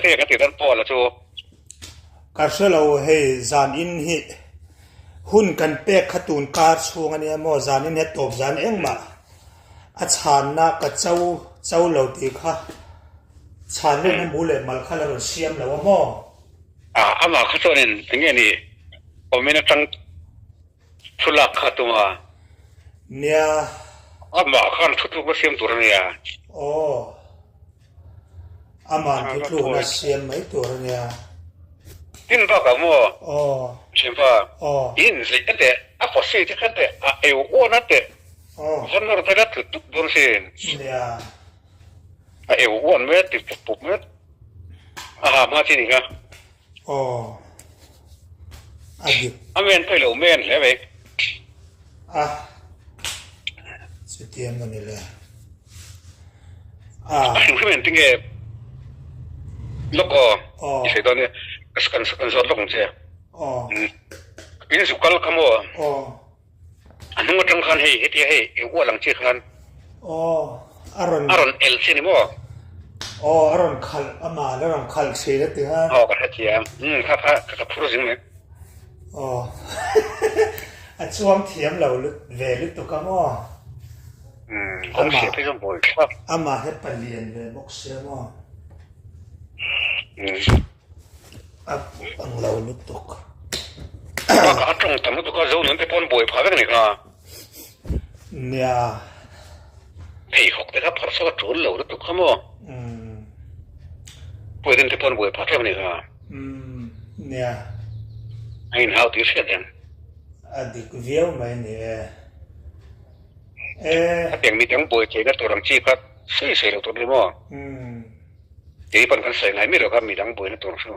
Hei ka ti dan pawh la chu. Ka hre lo hei zan in hi hun kan pek kha tun kar chhung a nia maw zan in he tawp zan engmah a chhanna ka cho cho lo tih kha chhan rinna mu leh mal kha la rawn siam lo a maw. A amah kha chuanin eng nge ni awmin atang thu lak kha a tum a. Nia. Amah khan thu tlukna siam tur a nia. Aw. Aman thu tlukna siam mai tur a nia. Tin bakah maw? Aw. Thianpa. Aw. In zeih a teh, a pawsi te kha teh, a eu uan a teh. Aw. Van nawr vel a tlu tup dawn sin. Nia. A eu uan mai a ti pup pup mai a. A ha hma chi ni kha. Aw. A dik. A men pawh i lo men hle mai. A. Chuti emaw ni le. A. A hrim hrim engtin nge lawk aw. Aw. I sawi dawn nia. Kan kan zawt lawk ang che. Aw. In zu kal kha maw? Aw. A hnung atang khan hei hetia hei i ual ang chi khan. Aw, a rawn. A rawn el chi ni maw? Aw, a rawn khalh ama la rawn khalh thin a ti kha. Aw, ka hrethiam. Umm, kha kha ka phur zing mai. Aw, a chuang thiam lo lut ve lutuk a maw? Umm, kawng chhia phei chuan buai thlap. Amah hi palian ve bawk sia maw? Umm. A ang lo lutuk. Bakah a tawng tam lutuk a, Zonun te pawn buai phah vek a ni kha. Nia. Pheikhawk te kha phawrh chhuak a tul lo lutuk kha maw? Umm. Puitlin te pawn buai phah tlem a ni kha. Umm. Nia. A inhau tih hriat reng. A dik viau mai ni e. E. Hetiang midang buai theihna tur ang chi kha sawi sawi lo tur a ni maw? Umm. Kei pawn kan sawi ngai miah lo kha midang buaina tur chu.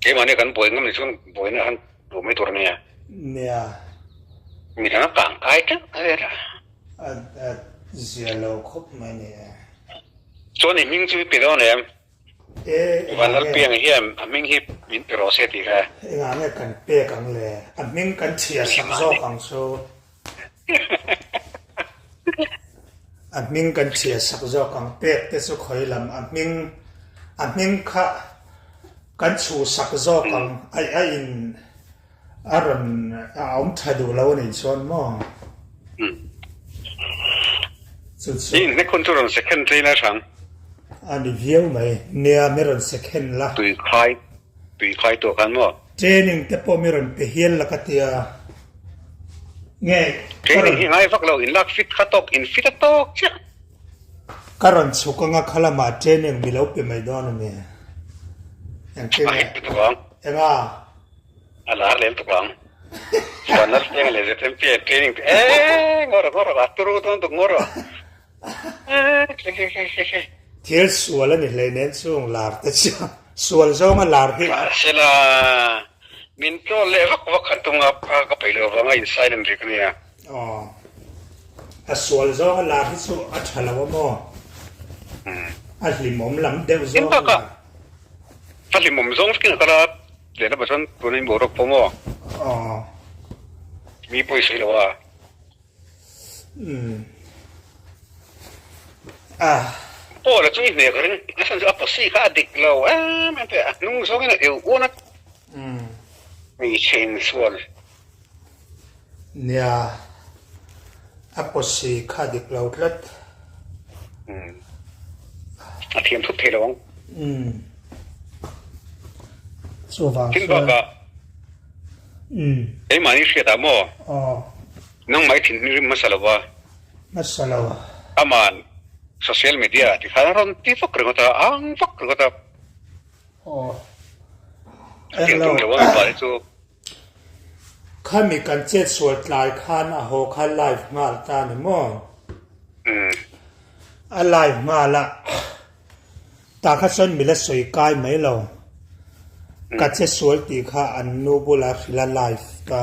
Keimahni kan buai ngam ni chuan buaina han duh mai tur a nia. Nia. Midang a kang kai teuh a vel a. A a zia lo khawp mai ni e. Chuan i hming chu i pe dawn em? E engah nge? Vanlalpianga hian a hming hi min pe rawh se tih kha. Engah nge kan pek ang le? A hming kan chhiar sak zawk ang chu. A hming kan chhia sak zawk ang pek te chu khawi lam a hming a hming kha kan chhu sak zawk ang a a in a rawn a awm tha duh lo a nih chuan maw chu chu I inhnek hun chu rawn second tlei la hrang. A ni viau mai nia mi rawn second la. Tui khai tui khai tawh khan maw. Training te pawh mi rawn pe hial la ka tia nge ka Training rawn hi ngai vak lo in lak fit kha tawk in fit a tawk chiah. Ka rawn chhuk anga kha lamah training mi lo pe mai dawn a ni. Engtin A nge? hit lutuk ang. Enga? A lar lem tuk ang. Chuan nal piang leh ZMP ah training pe eeh ngaw rawh ngaw rawh a turu dawn tuk ngaw rawh eeh khi khi khi khi khi. Thil sual a ni hleinen chung lar te chu sual zawnga lar hi. Mahsela min troll leh vak vak an tum nga ka peih loh avanga in silent rih ka nia. Aw. A sual zawnga lar hi chu a tha lo a maw? A hlimawm lam deuh zawnga lar. A hlimawm zawng vekin a kal a, lehlamah chuan tuna in boruak pawh maw? Aw. Mi pawi sawi lo a. Umm. Ah. Paul a chu i hnek ring a chhan chu a pawsi kha a dik lo em em te a hnung zawngin a eu uan a. Umm. Hmeichhe insual. Nia. A pawsi kha a dik lo tlat. Umm. A thiam thut thei lo ang. Umm. Chuvang chuan. Tin bakah. Umm. Keimahni hriatah maw? Aw. Nangmah i thinrim hmasa lo va. Hmasa lo. Aman social media ti khan a rawn ti vak ringawt a, a ang vak ringawt a. Aw. A tiang tum lo a mipa te chu. Khami kan chet sual tlai khan a haw kha live nghal ta ni maw? Umm. A live nghal a. Tah kha chuan mila sawi kai mai lo. Ka che sual tih kha an nu bula hrilh a live ta.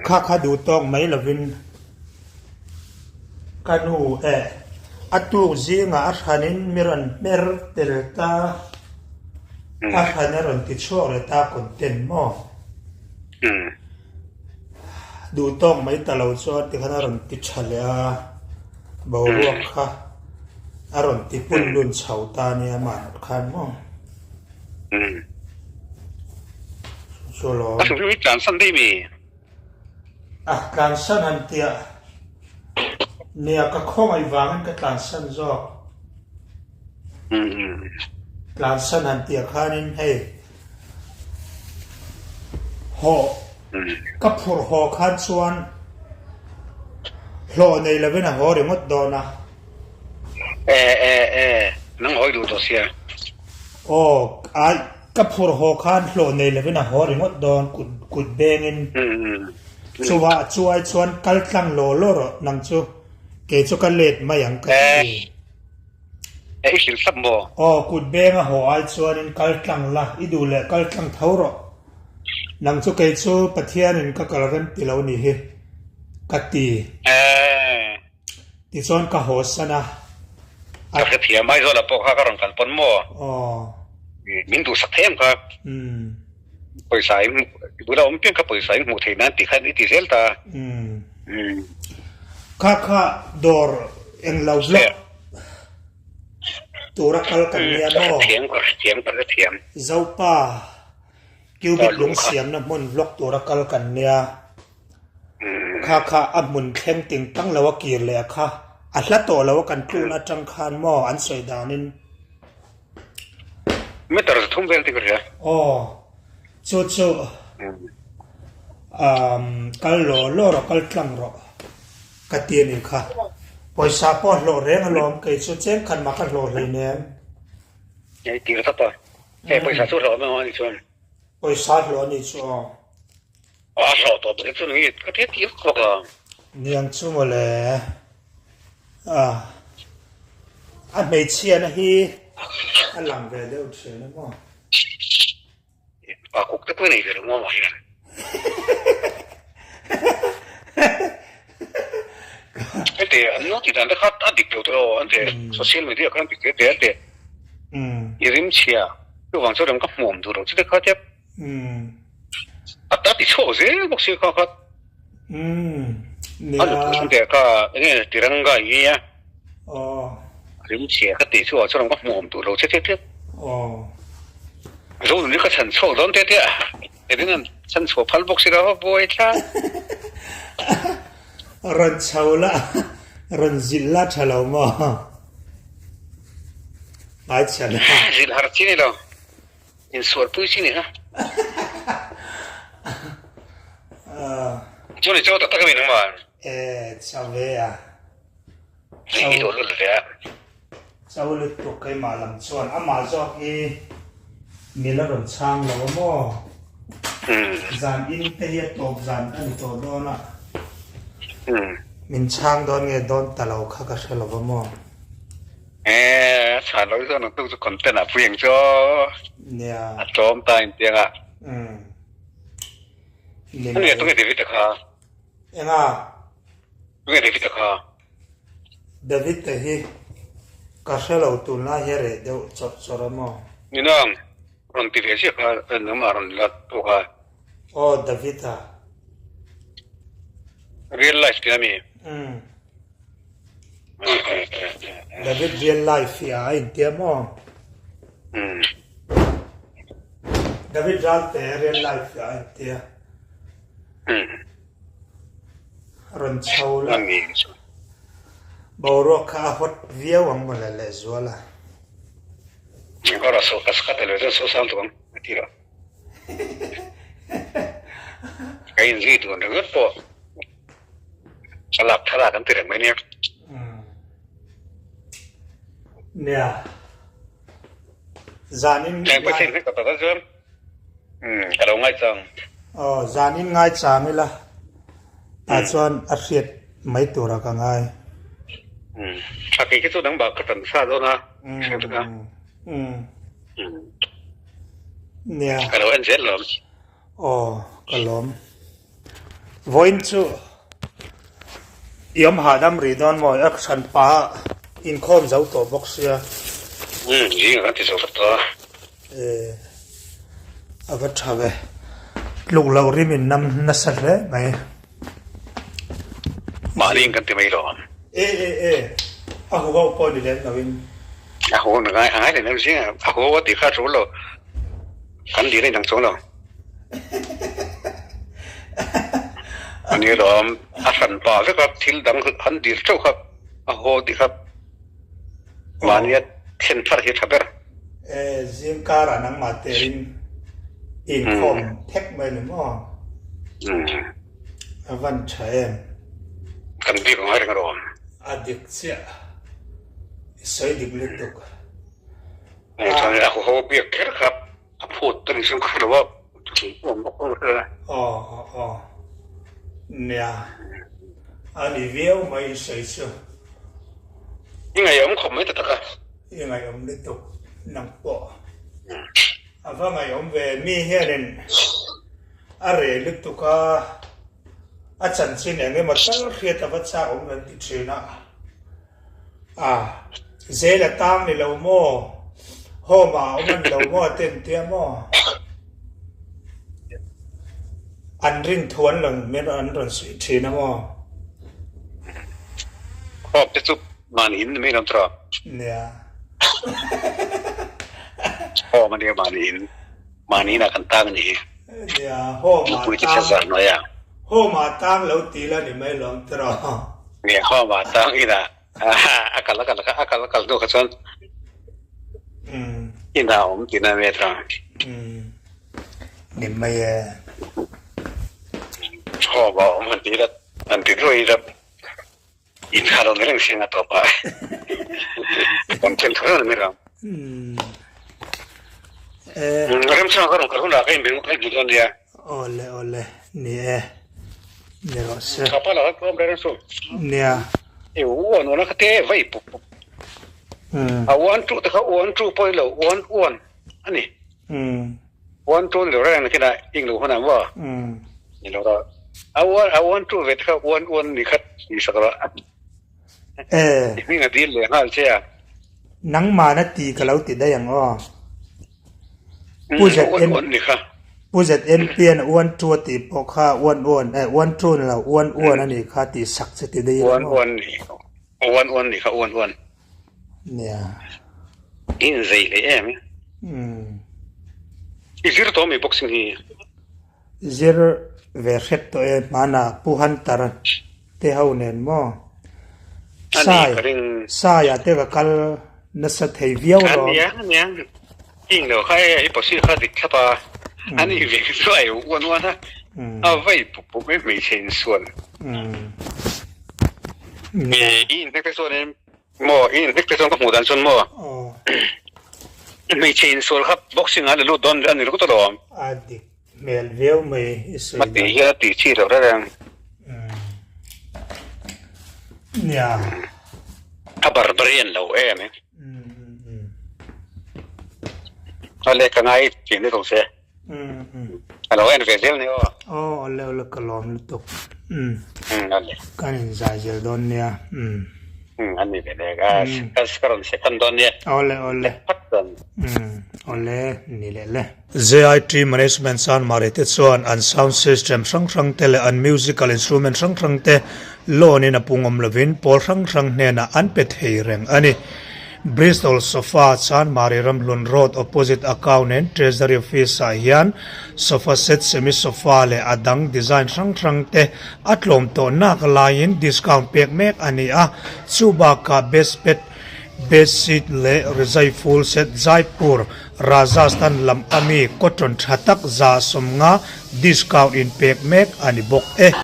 Kha kha duh tawk mai lovin ka nu eh a tuk zingah a hranin mi rawn hmer tel ta, a hran a rawn ti chhuak leh ta content maw? Duh tawk mai ta lo chuan tikhan a rawn ti tha leh a, boruak kha. A rawn ti pun lun chho ta nia mah khan maw. Chu lawm. A hruhru hi tlansan daih mi? A tlansan han tiah nia ka khawngaih vangin ka tlansan zawk. Tlansan han tiah khanin hei haw ka phurh haw khan chuan hlawh nei lovin a haw ringawt dawn a. E e e, nang hawi duh tawh sia. Aw, ai ka phurh haw khan hlawh nei lovin a haw ringawt dawn kut kut bengin. Chuvah chuai chuan kal tlang law law rawh nang chu kei chu ka let mai ang ka ti. E i hrilh thlap maw? Aw, kut beng a haw ai chuanin kal tlang la, i duh leh kal tlang tho rawh. Nang chu kei chu Pathianin ka kal rem ti lo ni hi, ka ti. E. Tichuan ka haw san a. Ka hrethiam, Aizawlah pawh kha ka rawn kal pawn maw? Aw. Min duhsak thei em kha? Umm. Pawisa i hmuh, i bula awm piang kha pawisa i hmuh theih nan tih khan i ti zel ta. Umm. Kha kha dawr eng lo vlog tura kal kan nia maw? Ka hrethiam, ka hrethiam, ka hrethiam. Zopa cubic lung siamna hmun vlog tura kal kan nia. Kha kha a hmun thleng ting tang lo a kir leh a kha a hla tawh lo a kan tlun atang khan maw an sawi danin. Meter zathum vel tih ka hria. Aw, chu chu umm kal law law rawh kal tlang rawh ka ti a nih kha. Pawisa pawh a hlawh reng alawm kei chu cheng khat mah ka hlawh hleinem. Hei tir tlat a, hei pawisa chu hlawh emaw a nih chuan. Pawisa hlawh a nih chu aw. A hlawh tawh bawk chu ni ka ti ti vak a. Niang chu mawle a a hmeichhia na hi a lang ve deuh thin a maw. Pa kuk te pawh i nei ve lo maw mah hian. Heti an lo tih dan te kha a dik lo tawh aw an ti social media khan dik te te an ti. I rimchhia chuvang chuan ka hmuam duh lo chu te kha tia. A ta ti chhuak zel bawk si kha kha. Nia. A nupui chuan teh kha enge tiranga i nge a. Aw. Rim chhia ka ti chu ah chuan ka hmuh awm duh lo che che che. Aw. Zo nuni ka chhan chhuak dawn te te a. Edin an chhan chhuah phal bawk si lo a buai thla. Rawn chho la, rawn zilh la tha lo maw? Hmaichhan a. Zilh har chi ni lo. Insualpui chi ni ha. Chu ni chau tak tak a mi nang ma. E chau ve a. Hei i duh lut ve a. Chau lutuk keimah lam chuan amah zawk hi mi la rawn chhang lo a maw. Zan in te hi a tawp zan a ni tawh dawn a. Min chhang dawn nge dawn ta lo kha ka hre lo a maw. Eeh a chhan loh chuan naktuk chu content ah pui ang chu aw. Nia. A tlawm ta intiang a. Umm. Ni mai. Tunge David a kha? Enga? Tunge David a kha? David a hi ka hre lo tunlai hi a reh deuh chawrh chawrh a maw? Ni nang, rawn ti ve chiah kha nangmah rawn la tawk a. Aw David a. Real life tih a mi? Umm. David real life hi a intia maw? David Ralte real life hi a intia. Rawn chho la. Boruak kha a hot viau ang mawle lehzual a. Ka inzui dun ringawt pawh. A lak thar a kan ti reng mai nia. Nia. Zanin Eng Pathian hi ka tak a chuan. Umm ka lo ngaichang. Aw zanin ngaichang ila tah chuan a hriat mai tura ka ngai. Umm a kei khi chu dang bak ka tan sa dawn a. Hriat a. Umm. Nia. Ka lo en zel lawm. Aw ka lawm. Vawiin chu i awm hahdam rih dawn maw? A hran pa inkhawm zo tawh bawk sia. Umm zing kan ti zo vek tawh a. Eh a va tha ve. Tluk loh rim in nam nasa hle mai. Mahni in kan ti mai lo. Eh eh eh a huho pawh ni lem lo in. A haw na ngai a ngai leh zing a, a haw a tih kha a tul lo, kan dil a inang chuang lo. A ni alawm, a hran pah vek a, thil dang an dil teuh kha a haw tih kha mahnia thlen thar hi a tha ber. E, zing karah nangmah telin i inkhawm thek mai ni maw? A van tha em? Kan bik ang reng alawm. A dik chiah. I sawi dik lutuk. A a ho biak kher kha a phut ta ni chung kha lo a. Aw aw aw. Nia. A ni viau mai i sawi chu. I ngaihawm khawp mai ta tak a. I ngaihawm lutuk nang pawh. A va ngaihawm ve mi hianin a reh lutuk a, a chanchin eng emaw tal hriat a va chak awm kan ti thin a. A, zel a tang ni lo maw? Home ah a awm a ni lo maw te an tia maw? An rin thu an rawn min an rawn suih thin a maw? Home te chu mahni in ni mai lo tawh. Nia. Home a nia mahni in. Mahni inah kan tang a ni hi. Nia, home ah Nupui te thla zar hnuai ah. Home ah tang lo ti la ni mai lawm tiraw. Nia, home ah tang inah a kal a kal a kal a kal hnu kha chuan inah a awm tihna a nia tiraw. Ni mai e. Home ah awm han ti ila han ti duai ila. In kha lo ni reng sia nga tawp a. Kan then thur reng ni ram. Rem chang ka rawn kal hunah ka inbeng ka inhmu dawn nia. Awle awle ni e. Ni rawh se. Tha pa la ka awm reng chu. Nia. E uan uan a kha te vai pup pup. A uan tu te kha uan tu pawh ni lo uan uan a ni. Uan tu ni lo reng nakinah ing lo hunah maw? Ni lo rawh. A uan a uan tu ve te kha uan uan ni kha ni sak rawh. E. I hming a dil leh nghal che a. Nangmah na ti ka lo ti daih ang aw. Pu Uan uan ni kha. Pu ZMP an uan tu a tih pawh kha uan uan eh uan tu ni lo uan uan a nih kha tih sak che ti daih ang aw. Uan uan ni uan uan ni kha uan uan. Nia. I inzei hle em? Umm. I zir tawh mi boxing hi? Zir ve hrep tawh e hmanah Pu Hunter te ho nen maw? Sai, Sai ah te ka kal nasa thei viau lawm. Ania, ania. Ing lo kha e, i posi kha dik thlap a. Ani ve chu ai uan uan a. A vai pup pup mai hmeichhe insual. I inhnek te chuan in Maw i inhnek te chuan ka hmuh dan chuan maw hmeichhe insual kha boxing ah la lut dawn a ni ringawt alawm. A dik hmel viau mai i sawi dan. A tih hian a tih chi loh reng reng. Nia. A barbarian lo em e. Awle ka ngai tih ni rawh se. A lo en ve zel ni aw. Aw awle awle ka lawm lutuk. Kan in zai zel dawn nia. An ni ve leh ka ka rawn second dawn nia. Awle awle. Awle ni leh le. JIT Management Chanmari te chuan an sound system hrang hrang te leh an musical instrument hrang hrang te loan in a pungawm lovin pawl hrang hrang hnenah an pe thei reng a ni. Bristol Sofa Chanmari Ramhlun Road opposite Account and Treasury Office ah hian sofa set, semi sofa leh a dang design hrang hrang te a tlawm tawh nak laiin discount pek mek a ni a, chu bakah best bed, bed sheet leh rizai full set Jaipur, Rajasthan lam ami cotton tha tak 150 discount in pek mek a ni bawk e.